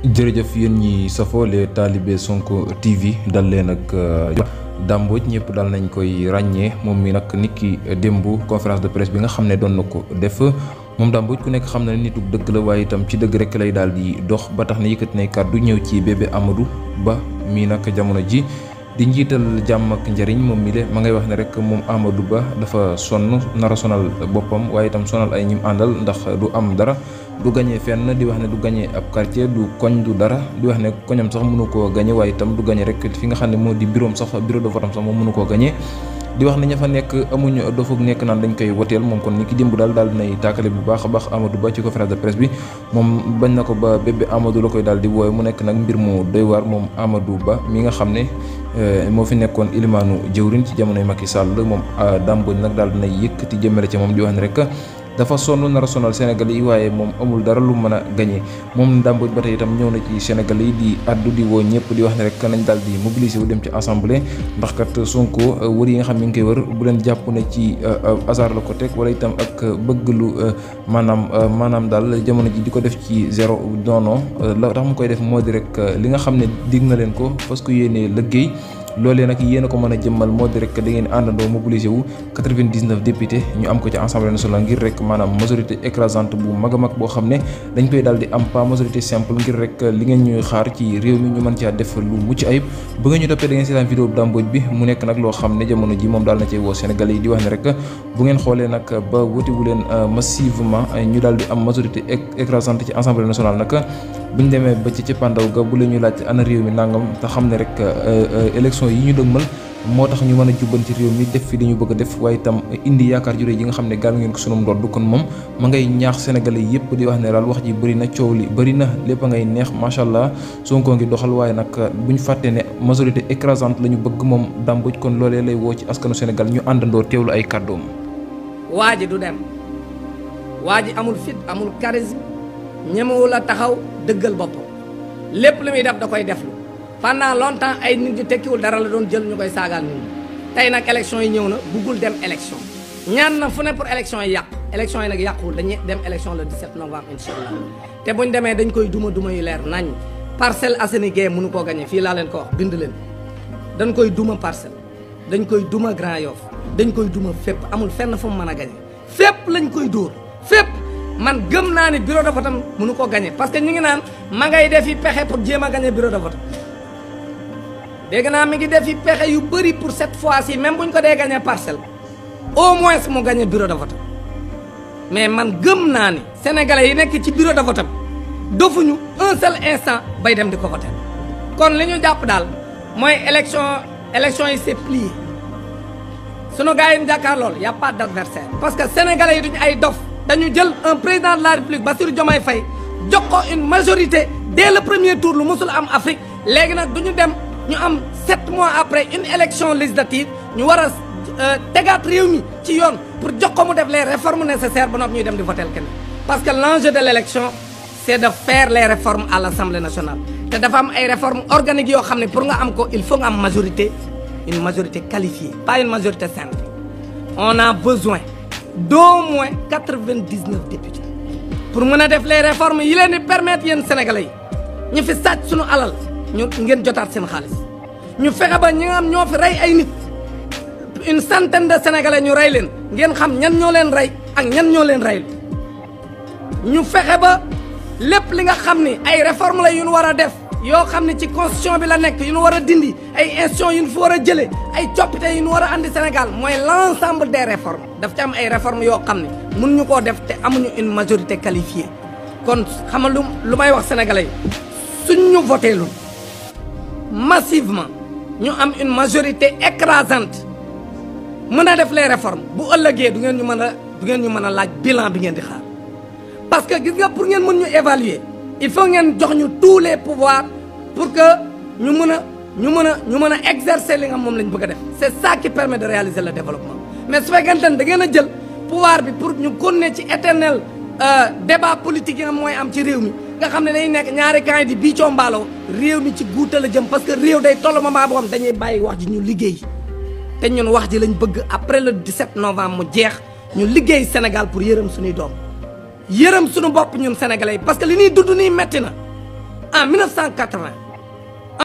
jërëjëf yéen ñi safoo les talibé Sonko TV dal leen ak Dame Mbodj ñëpp daal nañ koy ràññee moom mi nag nit ki démb conférence de presse bi nga xam ne doon na ko def moom Dame Mbodj ku nekk xam na ne nitu dëgg la waaye itam ci dëgg rek lay daal di dox ba tax na yëkkati nay kàddu ñëw ci bébé Amadou Ba mii nag jamono ji di njiital jàmm ak njëriñ moom mi de ma ngay wax ne rek moom Amadou Ba dafa sonn nar a sonal boppam waaye itam sonal ay ñim àndal ndax du am dara du gañee fenn di wax ne du gañee ab quartier du koñ du dara di wax ne koñam sax mënu koo gañe waaye itam du gañe rek fi nga xam ne moo di bureau sax bureau de vote am sax moom mënu koo gañe di wax ne ña fa nekk amuñu dofug nekk naan dañ koy woteel moom kon ni ki dimb daal dinay tàkkale bu baax a baax Amadou Ba ci conférence de presse bi moom bañ na ko ba bébé Amadou la koy daal di wooye mu nekk nag mbir mu doy waar moom Amadou Ba mi nga xam ne moo fi nekkoon ilimaanu jëwriñ ci jamonoy Macky Sall moom Dame Mbodj nag daal dinay yëkkati jëmale ci moom di wax ne rek dafa sonn nar a sonal Sénégal yi waaye moom amul dara lu mën a gañe moom Dame Mbodj ba tey itam ñëw na ci Sénégal yi di addu di woo ñëpp di wax ne rek nañ daal di mobiliser wu dem ci assemblée ndax kat Sonko wër yi nga xam mi ngi koy wër bu leen jàpp ne ci hasard la ko teg wala itam ak bëgg lu maanaam daal jamono ji di ko def ci zéro non la tax mu koy def moo di rek li nga xam ne dig na leen ko parce que yéene liggéey loolee nag yéen a ko mën a jëmmal moo di rek da ngeen àndandoo mobilisé wu 99 députés ñu am ko ci assemblée nationale ngir rek maanaam majorité écrasante bu mag a mag boo xam ne dañ koy daal di am pas majorité simple ngir rek li ngeen ñuy xaar ci réew mi ñu mën caa def lu mucc ayib bu ngeen ñu toppee da ngeen seetaan vidéo Dame Mbodj bi mu nekk nag loo xam ne jamono ji moom daal na cey woo Sénégalais yi di wax ne rek bu ngeen xoolee nag ba wotewu leen massivement ñu daal di am majorité écrasante ci assemblée nationale nag buñ demee ba ci cëppandaw ga bu la ñu laaj ana réew mi nangam te xam ne rek élection yi ñu dëgmal moo tax ñu mën a jubbanti réew mi def fi li ñu bëgg a def waaye itam indi yaakaar ju rëy yi nga xam ne gaal ngeen ko sunum ndodd kon moom ma ngay ñaax sénégalais yëpp di wax ne daal wax ji bëri na coow li bëri na lépp a ngay neex macha allah Sonko ngi doxal waaye nag bu ñu fàttee ne majorité écrasante la ñu bëgg moom Dame Mbodj kon loolee lay woo ci askanu Sénégal ñu àndandoo teewlu ay kàddoom. waa ji du dem waa ji amul fit amul charisme ñemewul a taxaw dëggal boppam lépp lu muy def da koy deflu pendant longtemps ay nit ñu tekkiwul dara la doon jël ñu koy saagaal nit ñi tey nag élection yi ñëw na buggul dem élection ñaan na fu ne pour élection yi yàqu élection yi nag yàquwul dañuy dem élection le 17 novembre incha allah te buñ demee dañ koy duma yu leer nañ Parcelles Assainies Gueye mënu koo gañe fii laa leen ko wax bind leen dañ koy duma Parcelles dañ koy duma Grand Yoff dañ koy duma fépp amul fenn fu mu mën a gañe fépp lañ koy dóor fépp man gëm naa ni bureau de vote am mënu koo gañe parce que ñu ngi naan ma ngay defi pexe pour jéem a gañe bureau de vote dégg naa mi ngi defi pexe yu bëri pour cette fois-ci même bu ñu ko dee gañe Parcelles au moins mu gañe bureau de vote mais man gëm naa ni sénégalais yi nekk ci bureau de vote dofuñu un seul instant bay dem di ko voter kon li ñu jàpp daal mooy élection yi c'est plié sunu gars yi ñu jàkkaar lool y a pas d'adversaire parce que sénégalais yi duñu ay dof dañu jël un président de la république Bassirou Diomaye Faye jox ko une majorité dès le premier tour lu musul am Afrique léegi nag duñu dem ñu am 7 mois après une élection législative ñu war a tegaat réew mi ci yoon pour jox ko mu def les réformes nécessaires ba noppi ñuy dem di voter kenn parce que l'enjeu de l'élection c'est de faire les réformes à l'Assemblée nationale te dafa am ay réformes organiques yoo xam ne pour nga am ko il faut nga am majorité une majorité qualifiée pas une majorité simple on a besoin d'au moins 99 députés pour mën a def les réformes yi leen di permettre yéen sénégalais yi ñu fi sàcc suñu alal ñu ngeen jotaat seen xaalis ñu fexe ba ñi nga xam ñoo fi rey ay nit une centaine de sénégalais ñu rey leen ngeen xam ñan ñoo leen rey ak ñan ñoo leen reylu ñu fexe ba lépp li nga xam ni ay réformes la yu ñu war a def yoo xam ne ci constitution bi la nekk yu ñu war a dindi ay institutions yu ñu fi war a jëlee ay coppite yu ñu war a andi Sénégal mooy l'ensemble des réformes daf ci am ay réformes yoo xam ne mun ñu koo def te amuñu une majorité qualifiée kon xam nga lu may wax sénégalais yi suñ ñu voté lu massivement ñu am une majorité écrasante mën a def les réformes bu ëllëgee du ngeen ñu mën a laaj bilan bi ngeen di xaar parce que gis nga pour ngeen mën ñu évaluer il faut ngeen jox ñu tous les pouvoirs pour que ñu mën a exercer li nga moom lañ bëgg a def c'est ça qui permet de réaliser le développement mais su fekkente ne da ngeen a jël pouvoir bi pour ñu continuer ci éternel débat politique yi nga mooy am ci réew mi nga xam ne dañuy nekk ñaari camp yi di biicoo mbaaloo réew mi ci guuta la jëm parce que réew day toll moment boo xam dañuy bàyyi wax ji ñu liggéey te ñun wax ji lañ bëgg après le 17 novembre mu jeex ñu liggéey Sénégal pour yërëm suñuy doom yërëm suñu bopp ñun sénégalais yi parce que li ñuy dund nii metti na en 1980